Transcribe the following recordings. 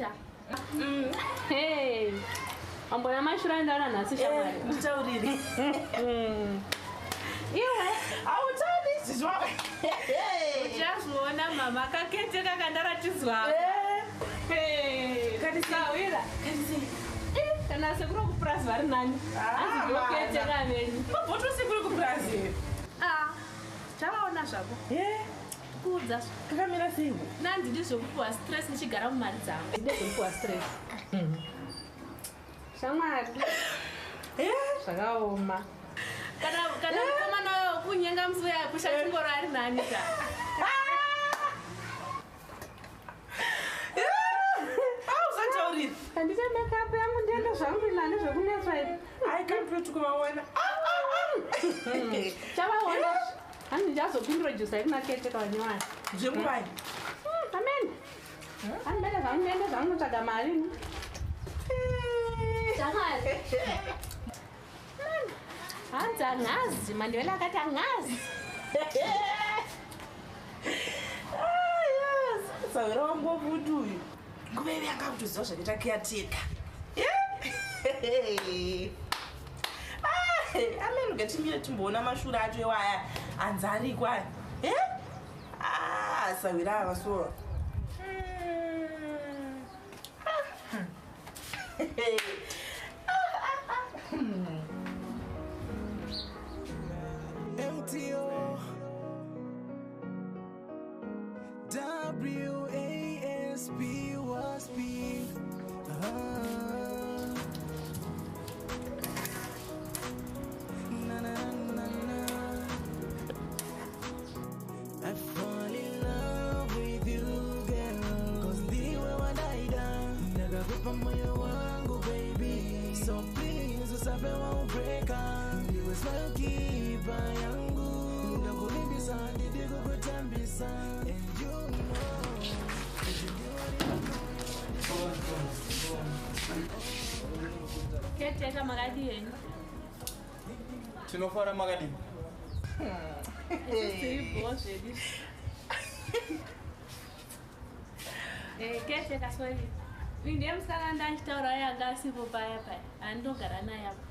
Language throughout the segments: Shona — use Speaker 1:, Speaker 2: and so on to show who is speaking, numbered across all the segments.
Speaker 1: Kisha. Hey. Ambona mashura ndaona nhasi shamwari.
Speaker 2: Nditaurire.
Speaker 1: Iwe.
Speaker 2: Hautauri izvizvo.
Speaker 1: Uchazviona mama kakete kakandaratidzwa. Hey, katisawira. Kana sekuru kupurazi vari nani? Hanzi ndokete kavenyu.
Speaker 2: Mabhoto sekuru kupurazi.
Speaker 1: Ah. Chavaona zvako. Kuudza
Speaker 2: kakamira sei?
Speaker 1: Nandidi zvekupiwa stress ndichigara mumari dzangu. Ndide zvekupiwa stress. Shamwari. Zvakaoma. Kana mukomana uyo kunyenga musi uya kusha chingoro ari nani ka.
Speaker 2: Usataurira.
Speaker 1: Handite makeup yangu ndiende zvangu nani zvekunetswa izvi.
Speaker 2: I can't wait kuvaona.
Speaker 1: Chavaona. Hanzi ndichazokuintrodusa kumakete kawanyowani.
Speaker 2: Zvenguvai?
Speaker 1: Amen. Handibete zvangu ndiende zvangu kutsvaga mari. Shamwari. Hanzi angazi, Mandevele akati angazi.
Speaker 2: Yes. Sawira wangu wafuti uyu. Nguva ivi yanga kutoziva zvakaita caretaker. Amen, ngatimire timboona mashura acho iwaya anzi ariko aya. Sawira ava so.
Speaker 3: MTO WASP was P. Na na na na. I fall in love with you, girl. 'Cause ndiwe wadaida. Ndakakupa moyo wangu, baby. So please usafe waubreaka. Ndiwe smile keeper yangu. Ndakulimbisa ndidi kukutambisa. And you know.
Speaker 1: Keteka makadi yenyu.
Speaker 4: Tinofara makadini?
Speaker 1: Isisiibho zvedu. Keteka sorry. Uyu ndiye musikana ndanchitaura yanga asipo paya paya. Andogara naye apa.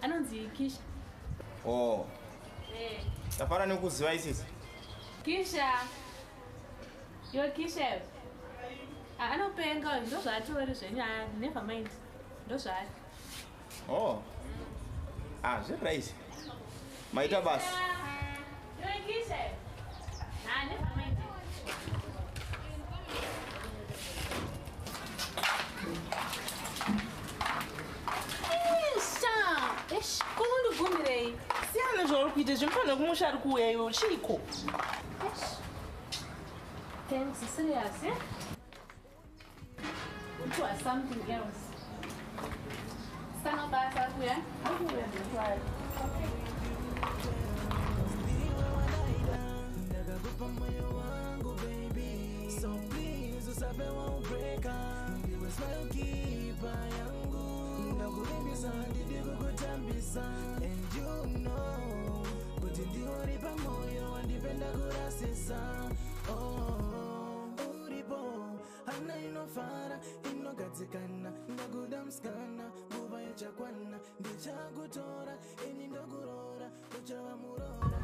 Speaker 1: Anonzi Kisha.
Speaker 4: Oh. Tafara nekuziva isisi.
Speaker 1: Kisha. Yo Kisha. Anopenga ndozvaatori zvenyaya, never mind. Ndozvaari.
Speaker 4: Oh. Zviri right. Maita basa.
Speaker 1: Yo Kisha. Never mind. Isha, kunonigumirei.
Speaker 2: Siyana zvauri kuita zvemufanira kumusha ari kuuya iwe chiiko?
Speaker 1: Thanks, serious, eh? It was something else. Sana basa kuya?
Speaker 2: Akuya ndikwayo.
Speaker 3: Ndakakupa moyo wangu, baby. So please usafe waubreaka. Ndiwe smile keeper yangu. Ndakulimbisa ndidi kukutambisa. And you know kuti ndiwe pamoyo wandipenda kurasisa. Oh, uripo hana inofara inogadzikana. Ndakuda musikana nguva ichakwana. Ndichakutora ini ndokurora uchava murora.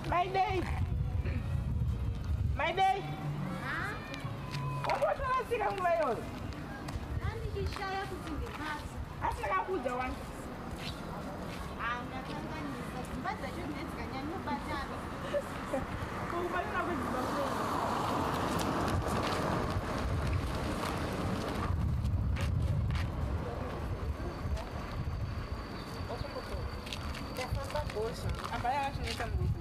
Speaker 2: My day. My day. Watorasika nguva iyoyo.
Speaker 5: Andikishaya kuti ndimhatso.
Speaker 2: Asi ndakakuudza wani.
Speaker 5: Ndakanganisa. Dzimba dzacho ndedzikanyanya-batana.
Speaker 2: Kubatana kwedzimba kuno.
Speaker 5: Ndafamba bhozva.
Speaker 2: Amba yakachinetsa murudo.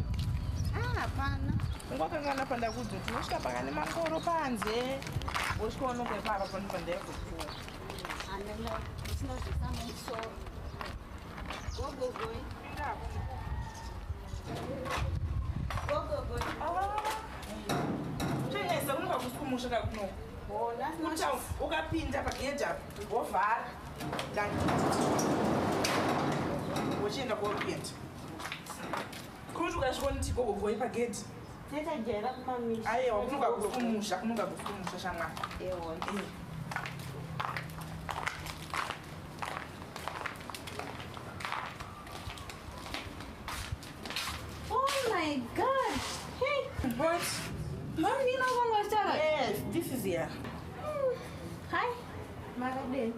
Speaker 5: Hapana.
Speaker 2: Ungwakangana pandakuudza kuti unosvika pakane mangoro panze. Wosvika unoka ipapa panobva ndaikupuwa.
Speaker 5: Handina ndisina zvisa mumusoro. Gogogoi. Gogogoi.
Speaker 2: Chenesa kunoka kusi kumusha kakuno. Kutown ukapinda pagedhi apo wovhara wochienda kwauri kuenda. Kuti ukasvika uniti gogogoi pagedhi.
Speaker 5: Tetajaira kumamisha.
Speaker 2: Aiwa, kunonga kusi kumusha, kunonga kusi kumusha, shamwari.
Speaker 5: Ewo.
Speaker 2: Eh.
Speaker 1: Oh my God. Hey.
Speaker 2: What?
Speaker 1: Mom, you know what I'm talking.
Speaker 2: Yes, this is here.
Speaker 1: Hi.
Speaker 5: Makadini?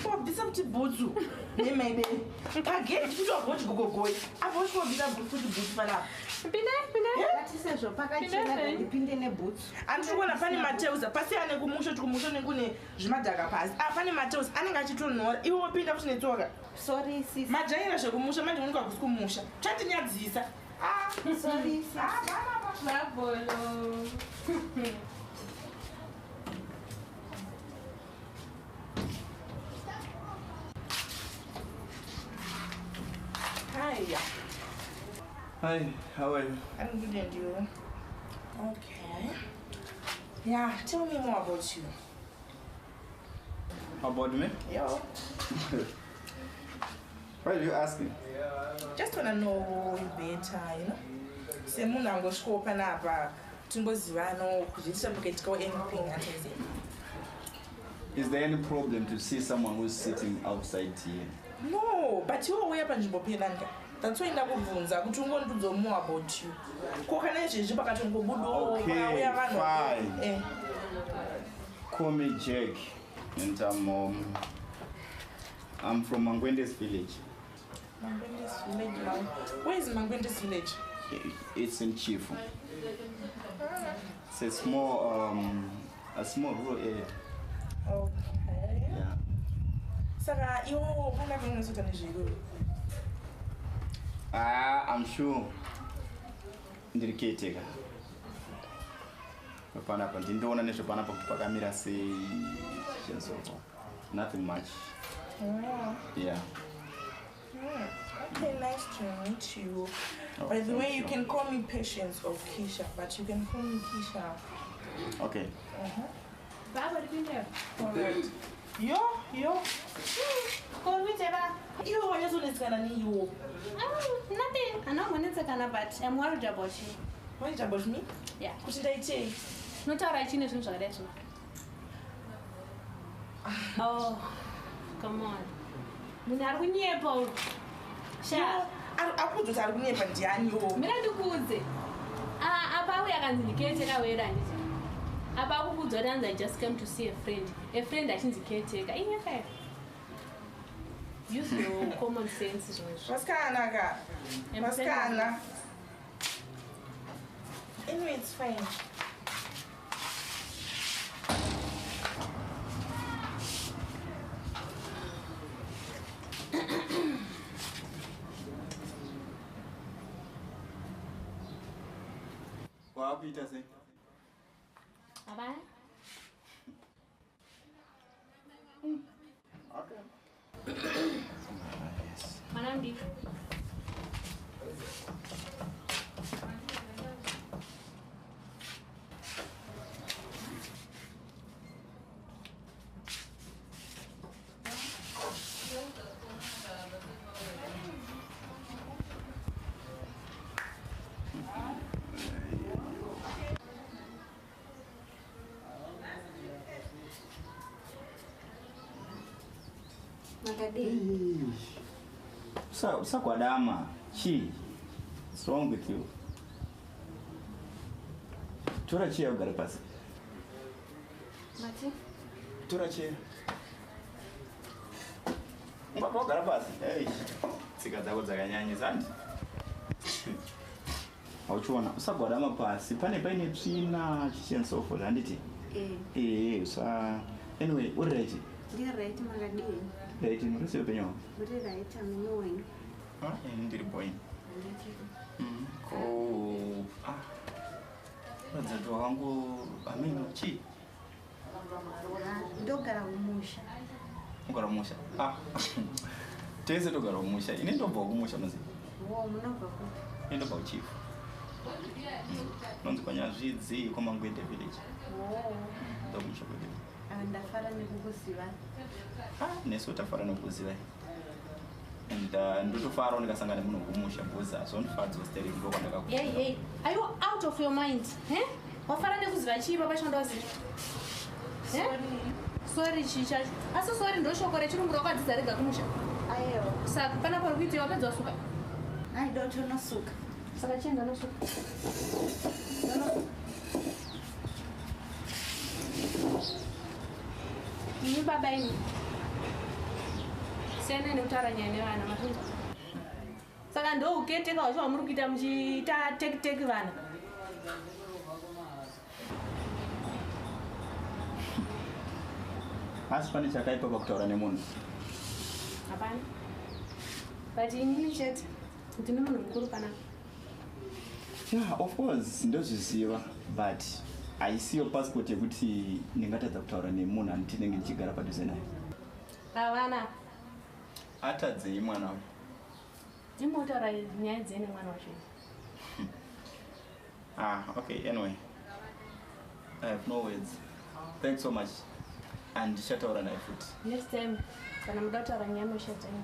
Speaker 2: Wabvisa kuti bhutsu nemaidei pagedhi, kuti wabva kuti gogogoi apo uchingobvisa kuti bhutsu panapa.
Speaker 1: Pinde, pinde.
Speaker 5: Ngati sezvo pakachena,
Speaker 1: Pinde.
Speaker 5: ndipinde nebhutsu.
Speaker 2: Andiri kuona pane mateuza pasiyana nekumusha, kuti kumusha nekune zvimadhaka pasi. A pane mateuza anenge achitonhora, iwe wopinda futi netsoka.
Speaker 5: Sorry sis.
Speaker 2: Majaira zvekumusha manje, unonga kusi kumusha, chatinyadzisa. Ah,
Speaker 5: Sorry sis.
Speaker 2: ah, panapa.
Speaker 1: Babolo.
Speaker 2: Hiya.
Speaker 4: Hi, how are you?
Speaker 2: I'm good, and you? Okay. Yeah, tell me more about you.
Speaker 4: About me?
Speaker 2: Yo.
Speaker 4: Why are you asking?
Speaker 2: Just wanna know you better. Semunhu angosvikawo panapa, tingozivano kuzviitira mukaitikawo anything ataize.
Speaker 4: Is there any problem to see someone who's sitting outside here?
Speaker 2: No, but iwe uya panzvimbo penanga. That's why ndakubvunza kuti ungondudzawo more about you. Ko kana izvezvi pakatongobudawo
Speaker 4: Okay,
Speaker 2: pakauya vanhu.
Speaker 4: fine.
Speaker 2: Eh.
Speaker 4: Call me Jack, and I'm from Mangwende's village.
Speaker 2: Mangwendes village. Where is Mangwendes village?
Speaker 4: It's in Chivhu. It's a small rural area.
Speaker 2: Okay.
Speaker 4: Yeah.
Speaker 2: Saka iwo panapa unozoita nezveiko?
Speaker 4: Ah, I'm sure. Ndiri caretaker. Panapa ndindoona nezvepanapa kuti pakamira sei and so forth. Nothing much. Yeah.
Speaker 2: Okay, nice to meet you.
Speaker 4: Oh,
Speaker 2: By the
Speaker 4: thank
Speaker 2: way, you
Speaker 4: you.
Speaker 2: can call me Patience or Keisha, but you can call me Keisha.
Speaker 4: Okay.
Speaker 1: Baba, pinde.
Speaker 2: Alright. Yo, yo.
Speaker 5: Kokuite va?
Speaker 2: Iwe wanyatsonetsekana neiwo.
Speaker 1: Oh, nothing.
Speaker 5: Anongonetsekana, but I'm worried about you.
Speaker 2: Worried about me?
Speaker 1: Yeah.
Speaker 2: Kuti ndaitei?
Speaker 1: Unotaura chine zvinhu zvakadai zvino. Oh, come on. Munhu ari kunyepa uyu. Sha.
Speaker 2: Akuudza kuti ari kunyepa ndianiwo?
Speaker 1: Mira ndikuudze. Ah, apa auya akanzi ndicaretaker wedu, handiti? Apa akukuudza kuti anzi, "I just came to see a friend." A friend achinzi caretaker. Inyaka here? Use your common sense zvimwe.
Speaker 2: Vasikana ka. Vasikana. Anyway, it's fine.
Speaker 4: Wakuita sei?
Speaker 1: Hapana.
Speaker 4: Okay. Yes.
Speaker 1: Mwana mudiki.
Speaker 5: Makadini?
Speaker 4: Usagwadama. Chii? What's wrong with you? Tora chair ugare pasi.
Speaker 5: Mati?
Speaker 4: Tora chair. Ungabva wagara pasi. Ei, tsika dzako dzakanyanyisa, handi? Hauchiona, usagwadama pasi. Pane paine tsvina chichi and so forth, handiti?
Speaker 5: Eh.
Speaker 4: Ee, usa. Anyway, uri right?
Speaker 5: Ndiri right, makadini?
Speaker 4: Right, muri sei upenyu hwako?
Speaker 5: Muri right, amene wenyu?
Speaker 4: Ah, ini ndiri boy.
Speaker 5: Handiti?
Speaker 4: Ko, ah, kuratidza kuti wakango ameno chii?
Speaker 5: Ah, ndogara kumusha.
Speaker 4: Ugara kumusha? Ah, tese togara kumusha. Ini ndobva kumusha muzi.
Speaker 5: Wo, munobva kupi?
Speaker 4: Ini ndobva kuChivhu. Nonzi kwanyazvidzi kwamangwende village. Ndokumusha kwedu.
Speaker 5: Ndafara nekukuziva.
Speaker 4: Ah, nesu tafara nekukuziva. And ndotofarawo ndikasangana nemunhu wekumusha because hazvondifadzawo stereki ndokwandakakura.
Speaker 1: Hey, hey, are you out of your mind? Eh? Wafara nekuziva chii baba chandoziva? Eh? Sorry chii chacho. Asi sorry ndoshoko rechirungu rakadzidza rega kumusha.
Speaker 5: Aiwa.
Speaker 1: Saka pana pari kuitiwa wapedza wasuka.
Speaker 5: Aida utonosuka.
Speaker 1: Saka chienda nosuka. Imi baba imi. Siyanai nekutaura nyaya nevana mazvinzwa. Saka ndouketeka wacho wamuri kuita muchiita tekiteki vana.
Speaker 4: Asi pane chakaipa pakutaura nemunhu.
Speaker 1: Hapana. But inini chete ndine munhu mukuru panapa.
Speaker 4: Yeah, of course ndozviziva but haisiyo passport yekuti ndingatadza kutaura nemunhu andinenge ndichigara padhuze naye.
Speaker 1: Havana.
Speaker 4: Atadzei mwana uyu?
Speaker 1: Ndimotaura nyaya dzei nemwana wacho.
Speaker 4: Ah, okay, anyway. I have no words. Thanks so much. And ndichataura naye futi.
Speaker 1: Next time kana muda kutaura nyaya moshedza ini.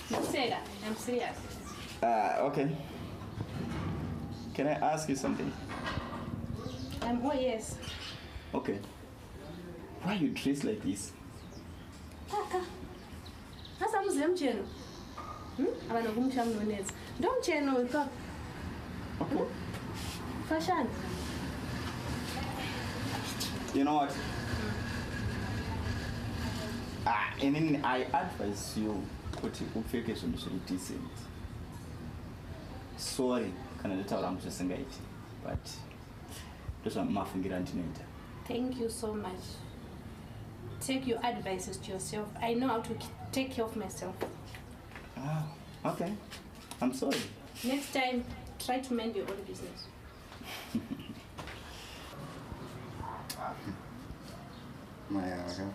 Speaker 1: Ndikuseka, I'm serious.
Speaker 4: Okay. Can I ask you something?
Speaker 1: I'm all ears.
Speaker 4: Okay. Why you dress like this?
Speaker 1: Asi amuzive mucheno. Ava nokumusha munonetsa. Ndo mucheno ipapo.
Speaker 4: Okay.
Speaker 1: Fashion.
Speaker 4: You know what? And then I advise you kuti upfeke zvinhu zviri decent. Sorry kana ndataura hangu zvisingaiti, but ndozvamafungiro andinoita.
Speaker 1: Thank you so much. Take your advices to yourself. I know how to take care of myself.
Speaker 4: Ah, okay. I'm sorry.
Speaker 1: Next time, try to mend your own business.
Speaker 4: Mayaka.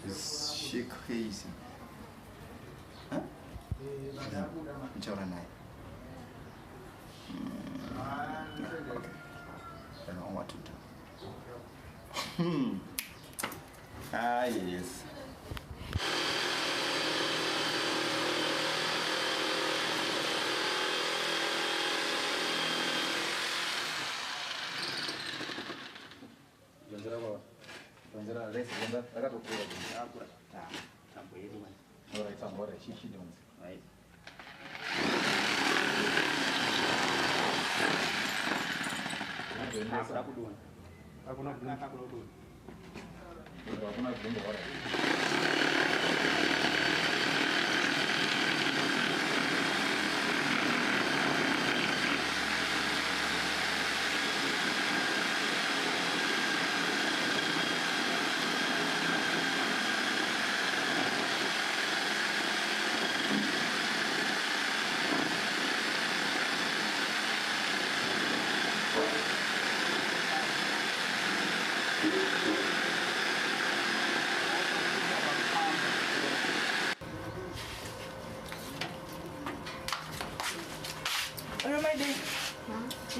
Speaker 4: Is she crazy? Huh? Ndichaura naye. Okay. I don't know what to do. Ah, yes.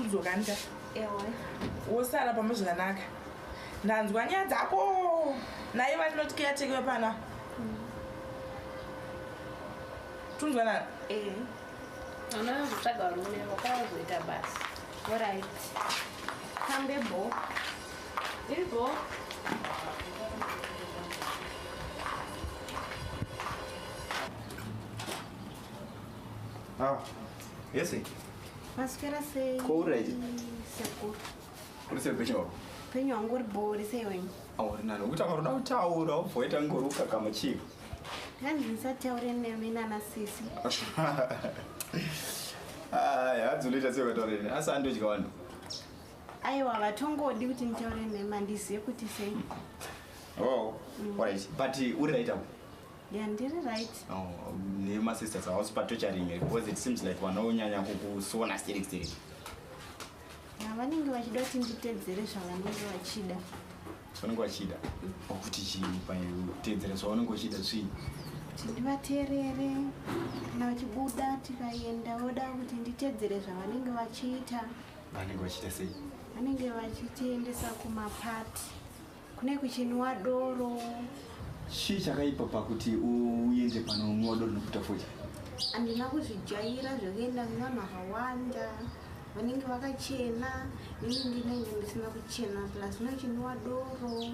Speaker 2: Udzoka
Speaker 5: Ewe.
Speaker 2: Wosara pamwe zvakanaka. Ndanzwa nyaya dzako. Naye vatinoti caretaker pana. Tunzwa nani?
Speaker 5: Eh.
Speaker 1: Unozotsvaga varume vakazoita basa.
Speaker 5: Alright. Fambe bo.
Speaker 1: Iri bo.
Speaker 4: Ah, yes.
Speaker 5: Maswera sei?
Speaker 4: Ko uri right?
Speaker 5: Sekuru.
Speaker 4: Uri sei upenyu hwako?
Speaker 5: Upenyu hwangu uri bo, uri sei wenyu?
Speaker 4: Auri nani? Ukuti akaroda kutaura wobva waita ngori ukakama chii?
Speaker 5: Hanzi ndisataure nemi nana sisi.
Speaker 4: Ai, hanzi unoita sei ukataura neni? Asi andodya vanhu.
Speaker 5: Aiwa, vatongodi kuti nditaure nemi, handizive kuti sei.
Speaker 4: Oh, alright. But uri right apo?
Speaker 5: Yeah, ndiri right.
Speaker 4: Oh, nemasisters hausi patocharing here because it seems like vanonyanya kukusona sterek sterek.
Speaker 5: Vanenge vachida kuti nditedzere zvavanenge vachida.
Speaker 4: Zvavanenge vachida? Okuti chii pautedzere zvavanenge vachida zvii?
Speaker 5: Kuti ndivateerere kana vachibuda tikaenda voda kuti nditedzere zvavanenge vachiita.
Speaker 4: Vanenge vachiita sei?
Speaker 5: Vanenge vachitiendesa kumapati kune kuchinwa doro.
Speaker 4: Chii chakaipa pakuti uende panomwiwa doro nekuita fodya?
Speaker 5: Handina kuzvijaira zvekuenda nevanhu vakawanda vanenge vakachena, ini ndinenge ndisina kuchena, plus unochinwa doro,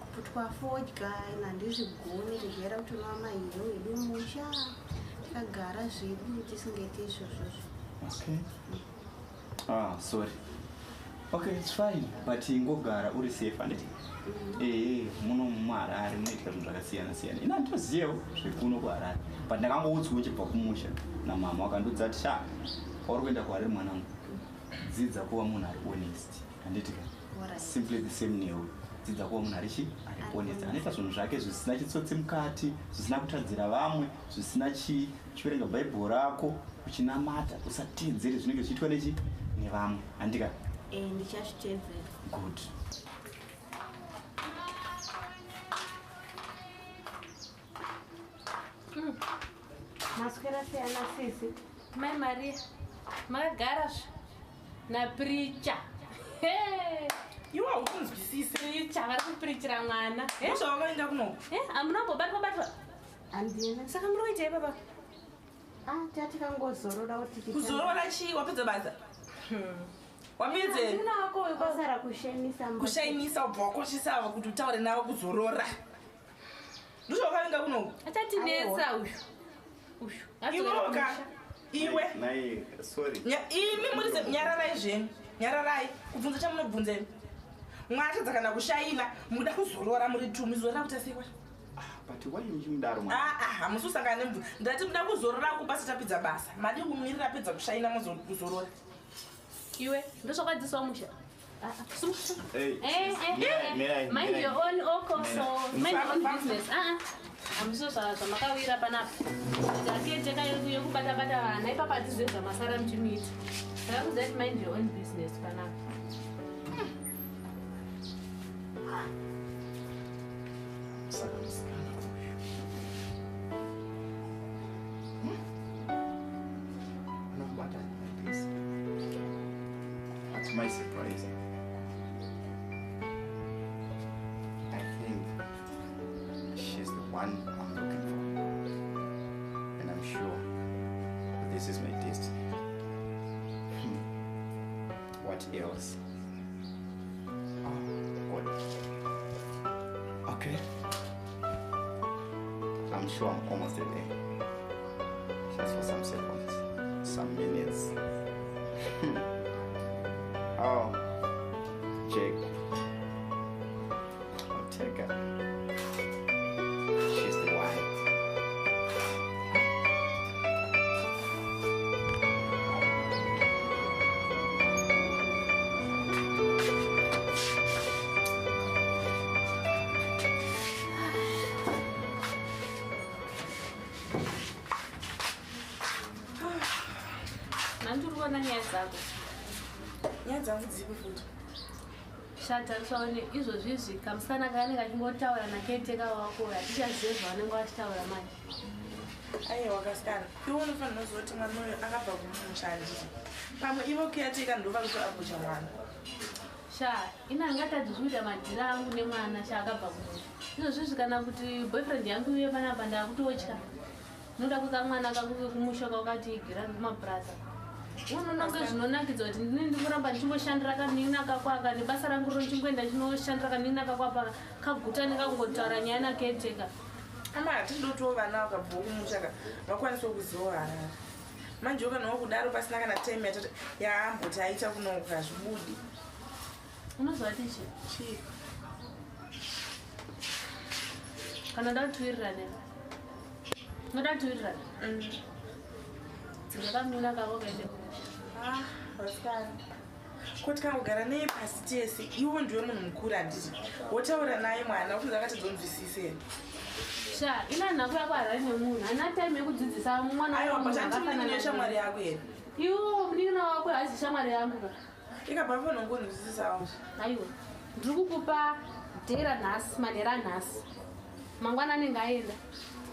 Speaker 5: kuputwa fodya, ini handizvigoni. Tijaira kutonwa mahiro edu musha takagara zvedu tisingaiti izvozvozvo.
Speaker 4: Okay, ah, sorry. Okay, it's fine, but ingogara uri safe, handiti? Ee, muno muHarare munoitika zvinhu zvakasiyana siyana. Ina handitoziyewo zvekuno kuHarare, but ndakangoudzwa uchibva kumusha namama, wakandiudza kuti, "Sha, pauri kuenda kuHarare mwanangu, dzidza kuva munhu ari honest," handiti ka?
Speaker 5: Alright.
Speaker 4: Simply the same newe, dzidza kuva munhu ari chi ari honest, anoita zvinhu zvake zvisina chitsotsi mukati, zvisina kutadzira vamwe, zvisina chii. Uchiverenga bhaibheri rako, uchinamata, usatedzere zvinenge zvichiitwa nechi nevamwe, handika?
Speaker 5: Ndichazvitedzera.
Speaker 4: Good.
Speaker 5: Maswera sei ana sisi?
Speaker 1: Mai Maria, makagara zve napricha.
Speaker 2: Iwe haukunzwisise.
Speaker 1: Pricha vari kuprichira mwana.
Speaker 2: Ndozvawakaenda kunoko?
Speaker 1: Hamuna kumbobatwa batwa?
Speaker 5: Handina.
Speaker 1: Saka muri kuitei baba?
Speaker 5: Ah, tatikangozorora kuti
Speaker 2: Kuzorora chii? Wapedza basa, wapedze?
Speaker 1: Handina wako uyu.
Speaker 5: Kwasara kushainisa mba.
Speaker 2: Kushainisa, ubva wakoshesa ava kuti utaure navo. Kuzorora ndozvawakaenda kunoko?
Speaker 1: Achatinetsa uyu uyu.
Speaker 2: Iwoka iwe.
Speaker 4: Nai, sorry.
Speaker 2: Imi muri nyararai zvenyu, nyararai. Kubvunza chamunobvunzeni, mwatadza kana kushaina, muda kuzorora muri tu muzorora kuti asekwa.
Speaker 4: But why muchimudaro mwana?
Speaker 2: Aa, hamusi kusangana nemubvunzo. Ndati muda kuzorora kupa sitapedza basa, madi kumirira pedza kushaina muzorora.
Speaker 1: Iwe ndozvakwadzisawo musha.
Speaker 4: Hey,
Speaker 1: Eh, eh,
Speaker 4: Mirai,
Speaker 1: eh.
Speaker 4: mirai,
Speaker 1: Mind
Speaker 4: mirai.
Speaker 1: your own okoso. Mind your own
Speaker 2: Mirai.
Speaker 1: business. Ah, ah. Hamusiwo zvamakawira panapa. Jaketeka yekubata-bata vana ipapa, hatizive zvamasara muchimuita. Ndakakuudza kuti mind your own business panapa.
Speaker 4: Saka musikana uyu, anokubata like this. That's my surprise. I think she's the one I'm looking for, and I'm sure this is my destiny. What else? Oh God. Okay. I'm sure I'm almost there. Just for some seconds, some minutes. Oh, Jake. I'll take her. She's the one.
Speaker 1: Mani tiri kuona nyaya dzako.
Speaker 2: Nyaya dzangu dzipi futi?
Speaker 1: Shatarisaone izvozvi izvi, kamusikana kanenge kachingotaura naketeka wako, hatichazive zvavanenge vachitaura manje.
Speaker 2: Aiwa kasikana, iwe unofanira kuziva kuti mwana uyu akabva kumusha, handiti? Pamwe ivo caretaker ndova kutoapucha mwana.
Speaker 1: Sha, ina hangatadzi kuita madhira angu nemwana sha akabva kumusha izvozvizvi. Kana kuti boyfriend yangu iuye panapa, ndakutotya noda kwekamwana kangu kekumusha kwakatiigira kumapuraza. Unononge zvinonakidza kuti ndine ndikuramba ndichingoshandira kamunina kako aka nebasa rangu ro, ndichingoenda ndichinoshandira kamunina kako apa kaguta nekakungotaura nyaya nacaretaker.
Speaker 2: Ama hatindotiwo vana vakabvawo kumusha ka vakwanisawo kuzivawo Harare. Manje ukanawo kudaro pasina kana time yatati yaamboti aita kunoku, hazvibudi.
Speaker 1: Unoziva tichi?
Speaker 2: Chii?
Speaker 1: Kana nda kutiwirirane, unoda kutiwirirana, dzinga kamunina kako kaende kumusha.
Speaker 2: Ah, vasikana, ko tikangogara naye pasi tese, iwo ndiwe munhu mukuru, handiti? Wotaura naye mwana ufunza akatadzonzwisise here?
Speaker 1: Sha, ina nhako yako Harare nemunhu hana time yekudzidzisa mwana.
Speaker 2: Aiwa, but
Speaker 1: Wemunhu
Speaker 2: handiti
Speaker 1: akafanana
Speaker 2: munini weshamwari
Speaker 1: naye.
Speaker 2: yako here?
Speaker 1: Iwo munin'ina wako hazi shamwari yangu ka.
Speaker 2: Ikabva panongonzwisisawo.
Speaker 1: Aiwa, ndiri kukupa dhera nhasi, manhera nhasi, mangwana anenge aenda.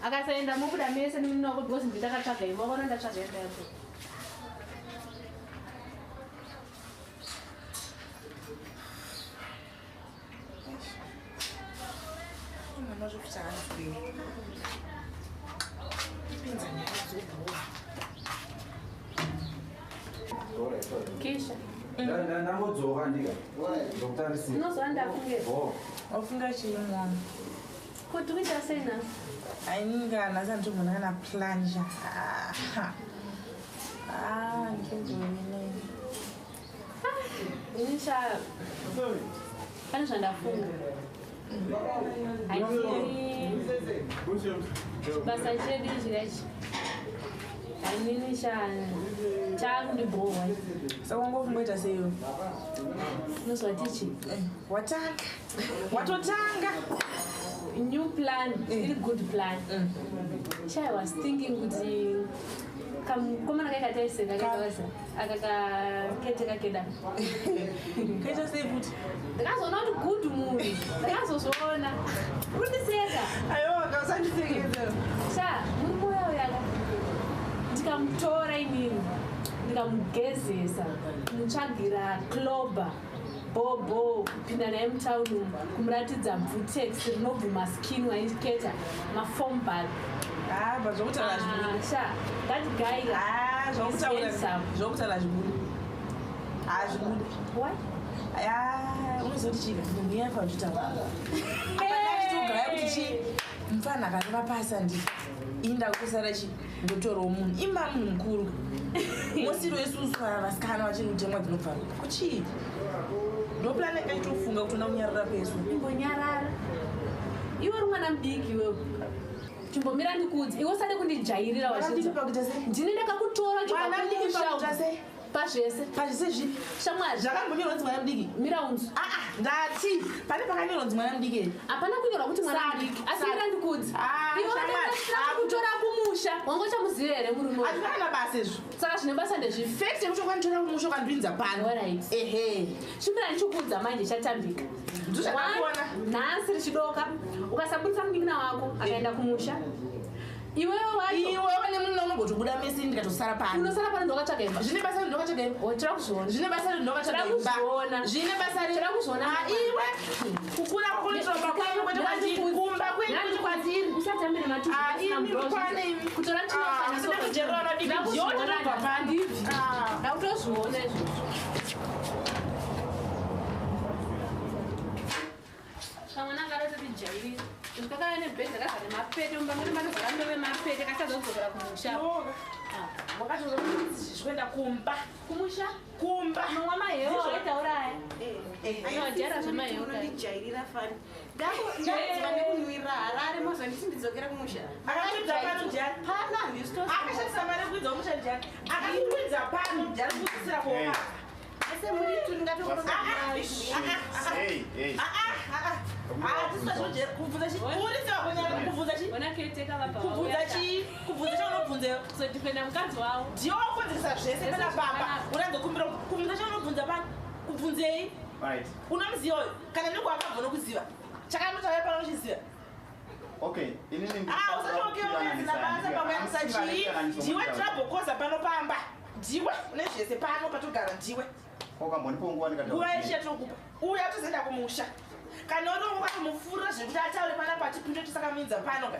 Speaker 1: Akasaenda mobuda mese nemunhu wako because ndindakatsvaga imba wakaona ndatsvaga imba yako.
Speaker 2: Mwana wacho kuti haanzwiwo. Pinza nyaya dzobhowa.
Speaker 1: Kisha.
Speaker 6: Ndangodzoka ndika ndokutarisira.
Speaker 1: Unozwa ndafunge.
Speaker 2: Wafunga chii mwana?
Speaker 1: Kuti kuita sei nhasi?
Speaker 2: Ainga nhasi handitomboona kana plan sha. Ah, ndinzowinei.
Speaker 1: Ini sha pane zvandafunga. Hainini basa chedu ichi kachi. Hainini sha chaakundibhowa.
Speaker 2: Saka wangofungoita seiyo?
Speaker 1: Unozwa tichi?
Speaker 2: Watanga. Watotanga.
Speaker 1: New plan, iri good plan. Sha I was thinking kuti kamukomana kai kataiseka kakawasa aka kakete kakeda.
Speaker 2: Kaita sei futi?
Speaker 1: Ndakazoona kuti good munhu. Ndakazozviona. Kundiseka.
Speaker 2: Aiwa, kausandisekeza.
Speaker 1: Sha, murume uya uyaka. Ndikamutora inini. Ndikamugezesa. Kumutsvagira cloba. Bobo, kupinda naye mutauni umu, kumuratidza bvutex rinobvuma skin waiketa, mafoam bath.
Speaker 2: Ah, but zvokutaura zvibude.
Speaker 1: Sha, that guy
Speaker 2: Ah,
Speaker 1: is
Speaker 2: zvokutaura
Speaker 1: handsome.
Speaker 2: zvokutaura zvibude. Hazvibude.
Speaker 1: Why?
Speaker 2: Ah, unozoti chii? Munhu iye afa uchitaura. Apa ndachitogara kuti chii? Mufana akarova pasi handiti. Ini ndakusara chi ndotorawo munhu. Ima munhu mukuru. Mosiro isusu ava vasikana vachiri kutemwa dzinobvaruka. Kuchii? Ndoplan yakaitofunga kuti unoda kunyarara pesu.
Speaker 1: Imbonyarara. Iwe uri mwana mudiki iwewe. Chimbomira ndikuudze. Iwe usade kundijairira
Speaker 2: Mwana mudiki
Speaker 1: wazvinzwa.
Speaker 2: pakuita sei?
Speaker 1: Ndini ndakakutora
Speaker 2: Mwana mudiki
Speaker 1: kumusha
Speaker 2: pakuita sei?
Speaker 1: pazvese.
Speaker 2: Pazvese zvipi?
Speaker 1: Shamwari.
Speaker 2: Zvakambonyorwa kunzi mwana mudiki.
Speaker 1: Mira unzwe.
Speaker 2: Ah, ah, ndati pane pakanyorwa kunzi mwana mudiki here?
Speaker 1: Hapana kunyorwa kuti mwana
Speaker 2: Saka,
Speaker 1: mudiki. Asi
Speaker 2: saka.
Speaker 1: mira ndikuudze.
Speaker 2: Ah,
Speaker 1: Iwe
Speaker 2: shamwari.
Speaker 1: ndakakutora kumusha. Wanga uchamuziva here murume uyu?
Speaker 2: Hazvina kana basa izvo.
Speaker 1: Saka zvine basa ndezvipi?
Speaker 2: Fact yekuti wakanitora kumusha ukandipinza pano.
Speaker 1: Alright.
Speaker 2: Ehe.
Speaker 1: Chimira ndichikuudza manje chatambika.
Speaker 2: Ndozvandakaona.
Speaker 1: One, nhasi richidoka ukasabudisa munin'ina wako akaenda kumusha iwewe wacho
Speaker 2: Iwe wane munhu unogotobuda mese ndikatosara pano.
Speaker 1: unosara pano ndowakatsvaga imba.
Speaker 2: Zvine basa rei ndowakatsvaga imba?
Speaker 1: Tira kuzviona.
Speaker 2: Zvine basa rei ndowakatsvaga
Speaker 1: Tira
Speaker 2: imba?
Speaker 1: kuzviona.
Speaker 2: Zvine basa rei?
Speaker 1: Tira kuzviona.
Speaker 2: Ah, iwe kukura kwako kunotorwa kwenyu kwete kwandiri. Kumba kwenyu kwete kwandiri.
Speaker 1: Usatambire matuzu
Speaker 2: Ah,
Speaker 1: pasina
Speaker 2: imi
Speaker 1: mubrozi.
Speaker 2: mukwane imi.
Speaker 1: Kutora
Speaker 2: Ah, usada kujerera vana diki. Ndiwe unotobva pano. Ah.
Speaker 1: Ndakutozviona izvozvo. Kamwana akatotijairira. Kakauya nebhegi rakazara nemapete, mumba medu matozara ndove mapete, kachazodzokera kumusha.
Speaker 2: Yoga. Wakatoza kuti zvikuenda kumba.
Speaker 1: Kumusha?
Speaker 2: Kumba.
Speaker 1: Unomwa mahewu awaitaura aya. Unojaira zvemahewu kare.
Speaker 5: Unondijairira fani. Ndakuziva nekunwira Harare mazonditi ndidzokera kumusha.
Speaker 2: Akatibva pano ndiani?
Speaker 5: Pano handisi
Speaker 2: Akashandisa mari yekukwidza kumusha ndiani? Akatikwidza pano ndiani kudzisira kuoma.
Speaker 5: Ese muri tu ndingatokuronga.
Speaker 4: Hey, hey.
Speaker 1: Ona keteka vabva
Speaker 2: Kubvunza
Speaker 1: vauya.
Speaker 2: chii? Kubvunza chaunobvunzeyo.
Speaker 1: Kuzodefenda mukadzi wavo.
Speaker 2: Ndiwe wakonzeresa zvese pana pamba. Unandokumbira kubvunza chaunobvunza pano. Kubvunzei?
Speaker 4: Alright.
Speaker 2: Unomuziva uyu? Kana nekwakabva unokuziva. Chakanotaura pano uchiziva.
Speaker 4: Okay, inini
Speaker 2: Ah, usati basa pakuyanisa chii? Ndiwe trouble pano pamba. Ndiwe une zvese pano patogara ndiwe.
Speaker 4: Wakambonipa nguva
Speaker 2: Nguva yeshe yatinokupa. Uya tozoenda kumusha. Kana uri wakatomupfurira zvekuti ataure panapa atipinde tisakamuinza pano ka.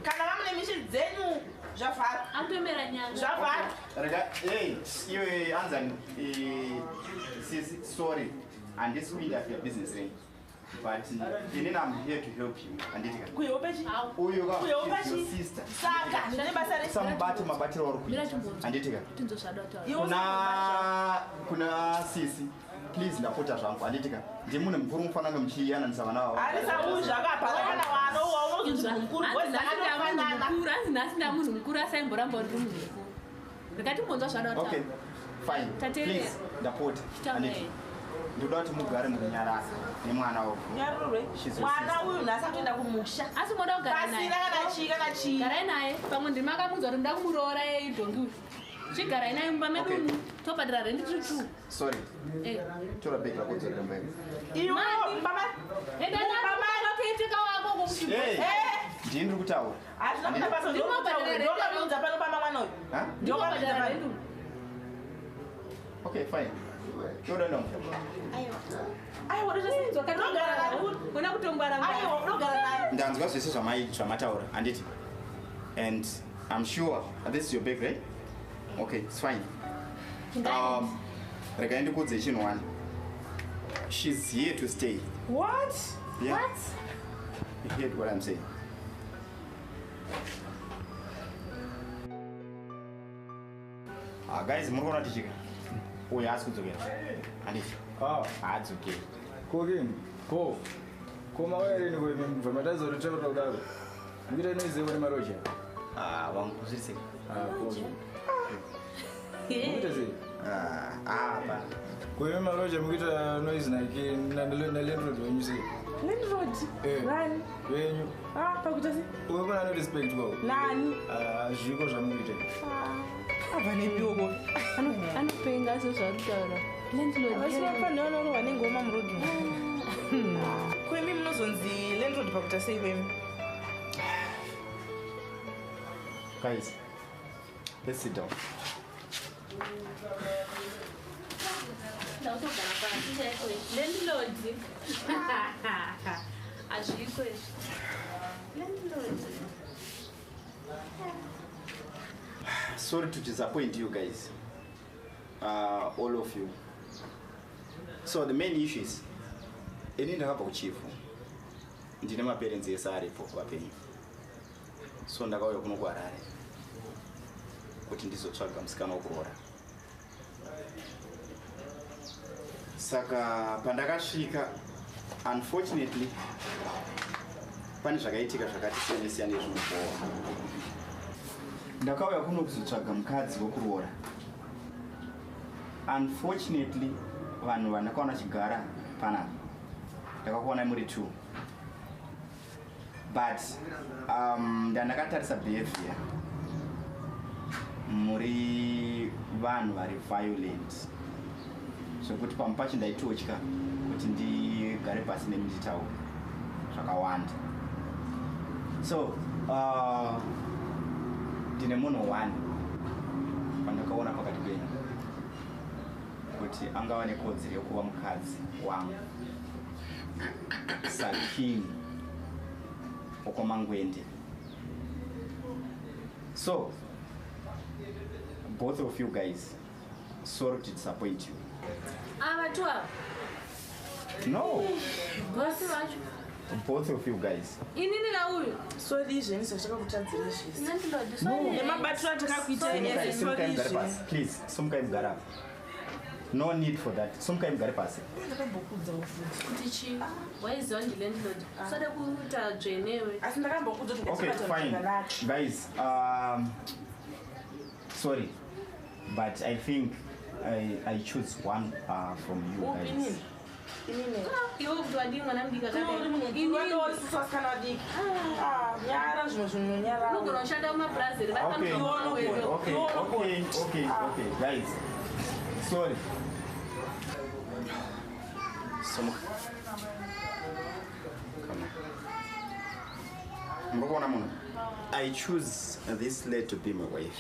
Speaker 2: Kana vamune mishi dzenyu zvavharwa.
Speaker 1: Akutomera nyanga.
Speaker 2: Zvavharwa.
Speaker 4: Rega, hey, iwe anzani, sisi, sorry, handisi kuinterfere business renyu. But inini I'm here to help you. Handiti ka.
Speaker 2: Kuyewo chi?
Speaker 4: Uyu ka,
Speaker 2: Kuyewo
Speaker 4: she's your
Speaker 2: chi?
Speaker 4: sister.
Speaker 2: Saka zvine basa rei?
Speaker 4: Usamubate mabatiro auri
Speaker 1: Mira
Speaker 4: kuita.
Speaker 1: chimbonzwa.
Speaker 4: Handiti ka.
Speaker 1: Tinzwe zvada kutaura.
Speaker 2: Iwe usambobata.
Speaker 4: Kuna sisi, please ndapota zvangu. Handiti ka. Ndimunhu mukuru mufanira kunge muchiyananisa vana vavo.
Speaker 2: Ari sauzva akapana kana wana waunozoti munhu mukuru
Speaker 1: Hanzi nhasi ndamunhu
Speaker 2: anofanana.
Speaker 1: mukuru, hanzi nhasi ndamunhu mukuru asaimboramba uri munhu mukuru. Ndikatimbonzwa zvada kutaura.
Speaker 4: Okay, fine.
Speaker 1: Tateerera.
Speaker 4: Please, ndapota.
Speaker 1: Chitaura
Speaker 4: Handiti. Ndinoda kuti mugare murunyararo nemwana wako.
Speaker 2: Nyarurwe.
Speaker 4: She's your
Speaker 2: Mwana
Speaker 4: sister.
Speaker 2: uyu nhasi atoenda kumusha.
Speaker 1: Asi moda kugara naye.
Speaker 2: Pasina kana chii kana chii.
Speaker 1: Garai naye. Pamwe ndimi akamunzwa kuti ndoda kumuroora idhongi uyu. Chigarai naye mumba medu
Speaker 4: Okay.
Speaker 1: umu. Tobhadhara rendi tiri two.
Speaker 4: Sorry.
Speaker 1: Eh.
Speaker 4: Tora bhegi rako udzorere mumba imo.
Speaker 2: Iwe
Speaker 1: Mani.
Speaker 2: baba.
Speaker 1: Enda
Speaker 2: Mumba
Speaker 1: nako keteka wako
Speaker 4: Hey.
Speaker 2: Eh,
Speaker 4: Ndini ndiri kutaura.
Speaker 2: Hazvina kuita basa. Ndokamuudza pano pama mwana uyu.
Speaker 4: Ha?
Speaker 2: Ndokamuudza pano.
Speaker 4: Okay, fine. Yoda ndo.
Speaker 5: Aiwa.
Speaker 2: Aiwa, ndogara nani?
Speaker 1: Una kutongwara ngwara.
Speaker 2: Aiwa, unogara nani?
Speaker 4: Ndanzwa zvese zvamataura, handiti? And I'm sure this is your bag, right? Okay, it's fine. Regai ndikuudze chinhu one. She's here to stay.
Speaker 2: What?
Speaker 4: Yeah.
Speaker 1: What?
Speaker 4: You heard what I'm saying. Ah, guys, muri kuona tichika. Uyu haasi kudzokera. Handiti?
Speaker 6: Ah,
Speaker 4: Haadzokeri.
Speaker 6: kokini ko ko mauya rini ko bva matazototaura kudaro mukuita noizivo nemaroja.
Speaker 4: Ah, wangu zviri sei?
Speaker 6: Ah, ko mukuita sei?
Speaker 4: Ah, ah, pa.
Speaker 6: Koimi maroja mukuita noise nake nalandlord wenyu sei?
Speaker 2: Landlord.
Speaker 6: Eh.
Speaker 2: Nani?
Speaker 6: Wenyu.
Speaker 2: Ah, pakuita sei?
Speaker 6: Uwe kuna no respect kwavo.
Speaker 2: Nani?
Speaker 6: Ah, zviko zvamukuita.
Speaker 2: Abva nepiwo.
Speaker 1: Anopenga sezvaari kutaura. Landlord.
Speaker 2: Vasina vanorohwa nengoma murodhi. Kwemi munozonzi landlord pakuita sei kwemi?
Speaker 4: Guys, let's sit down.
Speaker 1: Ndakutogara pasi chaiko izvi. Landlord. Hazviko izvi. Landlord.
Speaker 4: Sorry to disappoint you guys, all of you. So the main issue is, ini ndakabva kuchifu, ndine maparents ese aripo vapenyu. So ndakauya kuno kuHarare kuti ndizotsvaga musikana wekuroora. Saka pandakasvika, unfortunately, pane zvakaitika zvakati siyane siyane zvinobhowa. Ndakauya kuno kuzotsvaga mukadzi wekuroora. Unfortunately, vanhu vandakaona chigara panapa ndakakuona muri two, but ndandakatarisa behavior, muri vanhu vari violent zvekuti pamwe pacho ndaitotya kuti ndigare pasi nemi nditaure zvakawanda. So ndine munhu one pandakaona pakati penyu kuti angava nekodzero yekuva mukadzi wangu saking wokwaMangwende. So both of you guys, sorry to disappoint you.
Speaker 1: Ava tu ava.
Speaker 4: No,
Speaker 1: Vose vacho.
Speaker 4: both of you guys.
Speaker 1: Inini nauyu.
Speaker 2: Sorry zveni zvatakakutadzira zvese.
Speaker 1: Landlord. Sorry.
Speaker 2: Nemabatiro atakakuita
Speaker 4: Simukai,
Speaker 2: ese
Speaker 4: simukai
Speaker 2: sorry
Speaker 4: mugare
Speaker 2: zveni.
Speaker 4: pasi, please. Simukai mugare apa. No need for that. Simukai mugare pasi.
Speaker 2: Ndakambokudza futi.
Speaker 1: Kuti chii? Waiziva ndi landlord. Usade kuita dzvenewe.
Speaker 2: Asi ndakambokudza kuti
Speaker 4: Okay,
Speaker 2: ngatisabata
Speaker 4: fine.
Speaker 2: zvakanaka.
Speaker 4: Guys, sorry, but I think I choose one from you
Speaker 2: Upi
Speaker 4: guys.
Speaker 2: inini? Inini.
Speaker 1: Iwe kuti wadii mwana mudiki
Speaker 2: Uri
Speaker 1: akadai.
Speaker 2: munhu mukuru watoisusu vasikana vadiki. Ah, nyara zvimwe zvinhu nyara.
Speaker 1: Unogona kushanda mumapurazi
Speaker 4: Okay, okay, okay, okay, okay, guys. Sorry. Sumuka. Come on. Muri kuona munhu? I choose this lady to be my wife.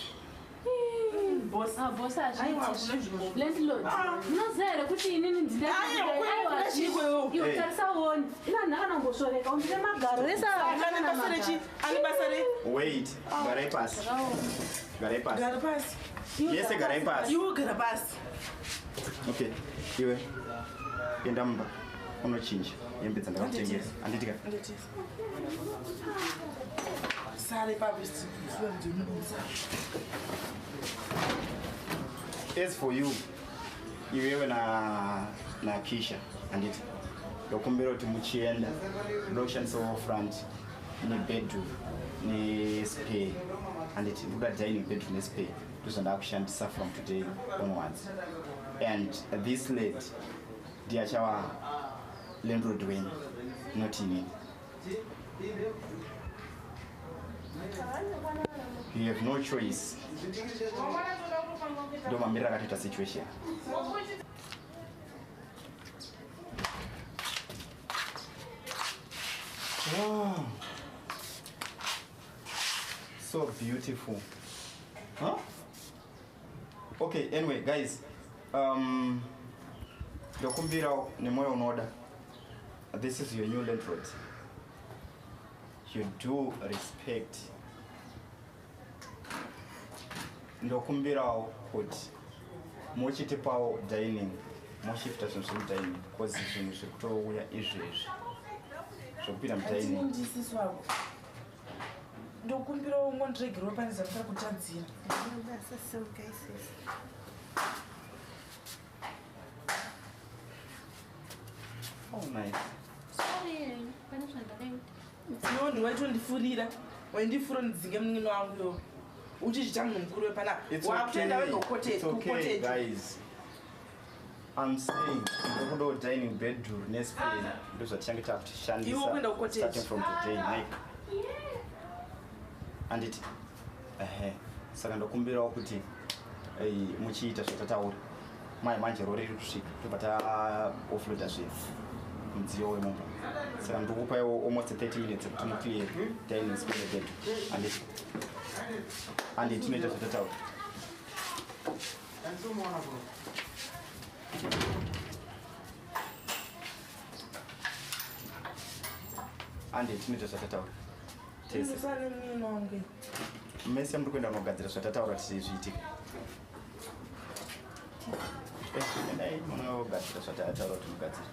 Speaker 2: Boss.
Speaker 1: Boss
Speaker 2: Aiwa,
Speaker 1: hazviiti.
Speaker 2: kune zvimwe.
Speaker 1: Landlord, munoziva here kuti inini
Speaker 2: Aiwa, kune chiko iwewe?
Speaker 1: Iwe
Speaker 4: Hey.
Speaker 1: tarisa uone. Ina nhaka nambosvoreka ndine magaro ese
Speaker 2: Saka ane basa rechi? Ane basa re?
Speaker 4: Wait, garai pasi. Garai pasi.
Speaker 2: Gara pasi.
Speaker 4: Yese garai pasi.
Speaker 2: Iwe gara pasi.
Speaker 4: Okay, iwe. Enda mumba. Unochinja hembe dzandakakutengera. Handiti ka?
Speaker 2: Nditisi. Sare ipapo siwa ndinobusa.
Speaker 4: As for you, iwewe na Kisha, handiti? Ndokumbira kuti muchienda ndokushandisawo front nebedroom nespare, handiti? Ndikuda dining, bedroom nespare, ndozvandakushandisa from today onwards. And this lady ndiye achava landlord wenyu, not inini. You have no choice. Ndo mamiriro akatoita situation. Wow. So beautiful. Huh? Okay, anyway, guys. Ndokumbira nemwoyo unoda. This is your new landlord. You do respect. Ndokumbirawo kuti muchitipawo dining, moshifta zvinhu zviri mudining because zvinhu zviri kutouya izvezvi zvokupinda mudining.
Speaker 2: Ndisisi wako, ndokumbirawo ungondiregerwa pane zvandisari kutadzira.
Speaker 5: Basa simukaisisi.
Speaker 4: Oh, nice.
Speaker 1: Sorry, pane zvandakaita.
Speaker 2: Iwo ndiwaitondifurira, waindifura ndidzinge munin'ina wangu iwo uchizvita munhu mukuru wepanapa.
Speaker 4: It's
Speaker 2: Wakutoenda
Speaker 4: okay.
Speaker 2: wega
Speaker 4: It's okay,
Speaker 2: kukoteji.
Speaker 4: guys. I'm saying ndokudawo dining bedroom nespain ndozvatichange takutishandisa
Speaker 2: Iwe kuenda kucottage.
Speaker 4: starting from today nike anditi ehe saka ndokumbirawo kuti muchiita zvatataura mai manje rori riri kusvika tobva taoffloada zvinhu mudziyo wemumba saka ndikupaiwo almost 30 minutes ekuti muclear dining space bedroom anditi anditi tinoita zvatataura. Andi tinoita zvatataura tese.
Speaker 2: Ndisane munin'ina wangu iwe.
Speaker 4: Mese muri kuenda kunogadzira zvatataura kuti zviitike. Endai munogadzira zvatataura kuti mugadzire.